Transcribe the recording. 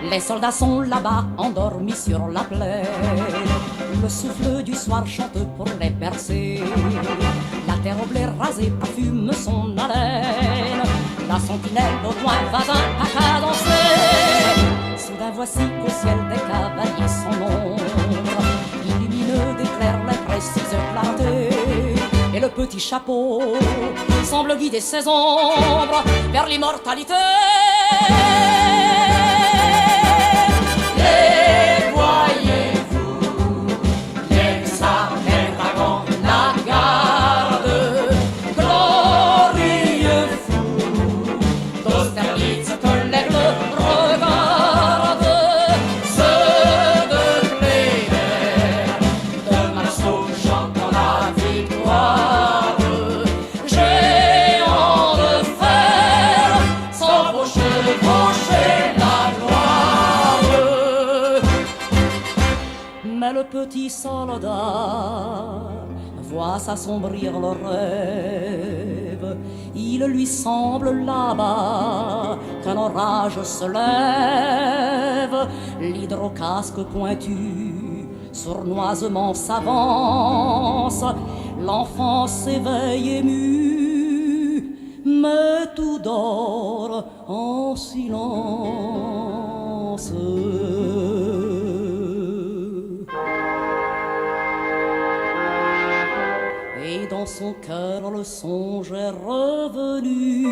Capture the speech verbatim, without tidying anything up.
Les soldats sont là-bas, endormis sur la plaine. Le souffle du soir chante pour les bercers. La terre au blé rasée parfume son haleine. La sentinelle au loin va un pas cadencer. Soudain voici qu'au ciel des cavaliers son ombre illumine d'éclairs les précises clartés. Et le petit chapeau semble guider ses ombres vers l'immortalité. Les voyez-vous, les hussards, les dragons, la garde, glorieux fous, d'Austerlitz que l'aigle regarde, ceux de Kléber, de Massot chantant la victoire, géants de fer, sans vous chevaucher la gloire. Mais le petit soldat voit s'assombrir le rêve. Il lui semble là-bas qu'un orage se lève. L'hydrocasque pointu sournoisement s'avance. L'enfant s'éveille ému, mais tout dort en silence. Et dans son cœur le songe est revenu.